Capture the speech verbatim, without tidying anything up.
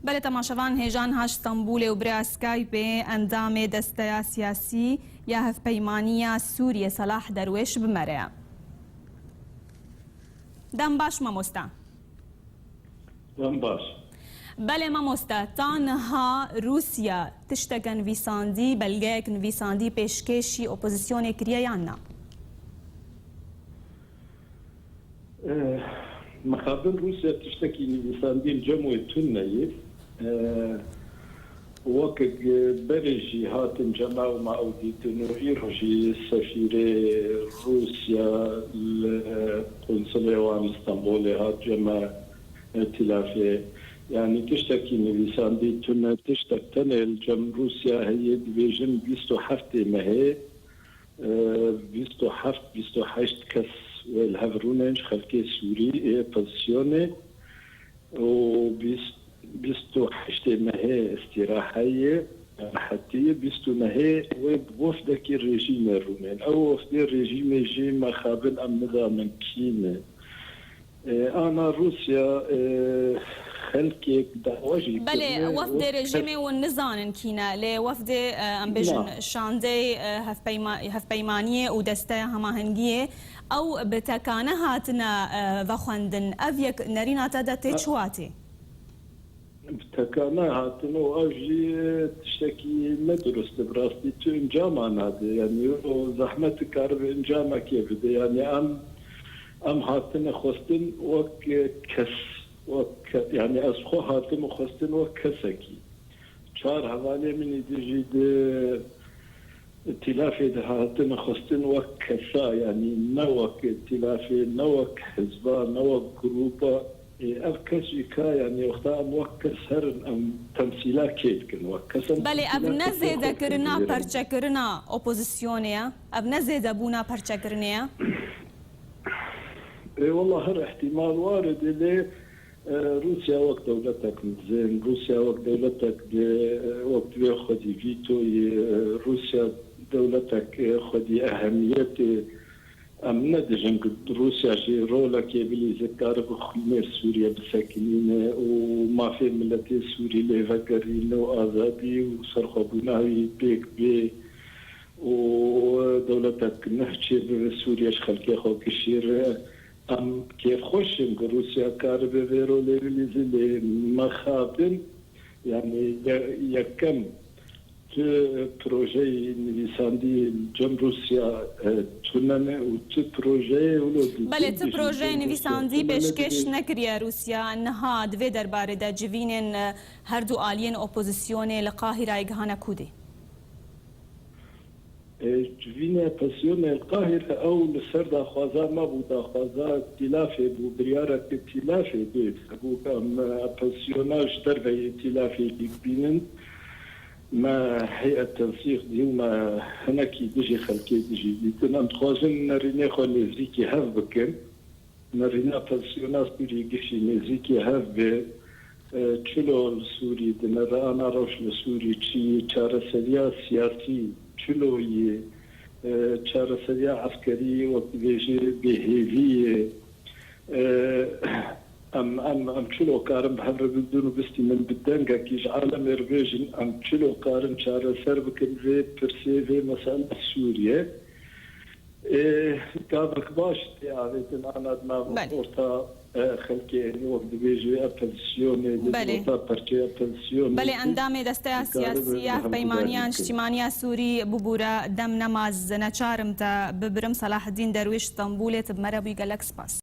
Belê, temaşevan hêjan ha Stenbolê û bi rêya Skypeê endamê Desteya Siyasî ya Hevpeymaniya Sûriyê Selah Derwêş bi me re ye. Dem baş mamoste. Dem baş. Belê mamoste, ta niha Rûsya tişteke nivîsandî, belgeyek nivîsandî pêşkêşî opozisyonê kiriye yan na? Eh, mixabin Rûsya tiştekî nivîsandî li cem wê tune ye. Eh, wekek berê jî hatin cem ew, me ew dîtin û îro jî sefîrê Rûsya li qunsulê wan li Stenbolê hat cem me, eh, tîlafê. Yanî tiştekî nivîsandî tune, tiştek tenê li cem Rûsya heye, dibêjin bîst û heftê mehê, e, bîst û heft, bîst û heşt kes wê li hev rûnên ji xelkê Sûrî ê opozisyonê û bîst, bîst û heştê mehê îstîrahe ye, rehetî ye, bîst û nehê wê bi wefdekî rejîmê rûnên. Ew wefdê rejîmê jî mexabin em nizanin kî ne. E, ana Rûsya, e, xelkê dawa jî Belê, kirine wefdê û rejîmê hûn nizanin kî ne, lê wefdê, e, em bêjin, Na. şandeyê, e, hevpeyma-, hevpeymaniyê û desteya hemahengiyê, ew bi tekane hatine, e, vexwendin. Ev yek nerîna te de tê Ha. çi watê? Bi tekane hatine û ew jî tiştekî ne dirust e, bi rastî tu encama nade. Yanî o zehmet karibe encamekê bide. Yanî em, em hatine xwestin wek kes, wek ke-, yanî ez xwe hatime xwestin wek kesekî. Çar hevalê min ê di jî di Tîlafê de hatine xwestin wek kesa, yanî ne wek tîlafê, ne wek hizba, ne wek grûpa. Ê, ev kes jî ka, yanî wexta em wek kes herin, em temsîla kê dikin? Wek kes em Belê, ev temsîla ne kesê xwe zêdekirina dikin. perçekirina opozisyonê ye? Ev ne zêdebûna perçekirinê ye? Ê, wela her îhtîmal warid e, lê E, Rûsya wek dewletek mezin, Rûsya wek dewletek di, wek divê xwedî vîtoyê, e, Rûsya dewletek, e, xwedî ehemiyetê. Em nedijin ku Rûsya jî rolekê bilîze, karibe xwînê Sûriye bisekinîne û mafê miletê Sûrî lê vegerîne û azadî û serxwebûna wî pêk bê û dewletek nuh çêbibe Sûriye ji xelkê xwe gişîre. Em kêfxweş in ku Rûsya karibe vê rolê bilîze, lê mexabin, yanî ye-, yekem tu projeyê nivîsandî cem Rûsya, e, tune ne û tu projeyê wilo dîtin Belê, tu dijî projeyê cem Rûsya nivîsandî tune ne pêşkêş dibê. nekiriye Rûsya. Niha di vê derbarê de civînên, e, her du aliyên opozisyonê li Qahîrayê gihane kûdê? E, civînê opozisyonê li Qahîre ew li ser daxwaza me bû, daxwaza tîlafê bû, biryareke tîlafê bê. Hebû em opozisyona ji derveyê tîlafê jî bibînin. Me heyet tensîq dî û me hinekî dijî xelkê dijî dîtin. Em dixwazin nerînê xwe nêzîkî hev bikin. Nerîna opozîsyona Sûrî gişî nêzîkî hev be, e, çilo li Sûrî di nere ana rewş li Sûrî çi yî, çareseriya siyasî çilo yî, e, çareseriya eskerî wek dibêje bêhêvî ye. E, em, em, em çilo karin bi hev re bibin û bistînin bi dengekî ji alemê re bêjin, em çilo karin çareser bikin vê pirsê, vê mesele Sûriye. Ê, gavek baş tê avêtin ana di nav Belê. orta, e, xelkê, wek dibêjî, opozisyonê, di Belê. orta perçeya opozisyonê Belê, jî endamê Desteya dikare Siyasî bi ya hevdûdarî Peymaniya bikin. Niştîmaniya Sûrî bibûre, dem nema ez neçarim te bibirim. Selaheddîn Derwîş, Stenbolê, tu bi me re bûyî, gelek spas.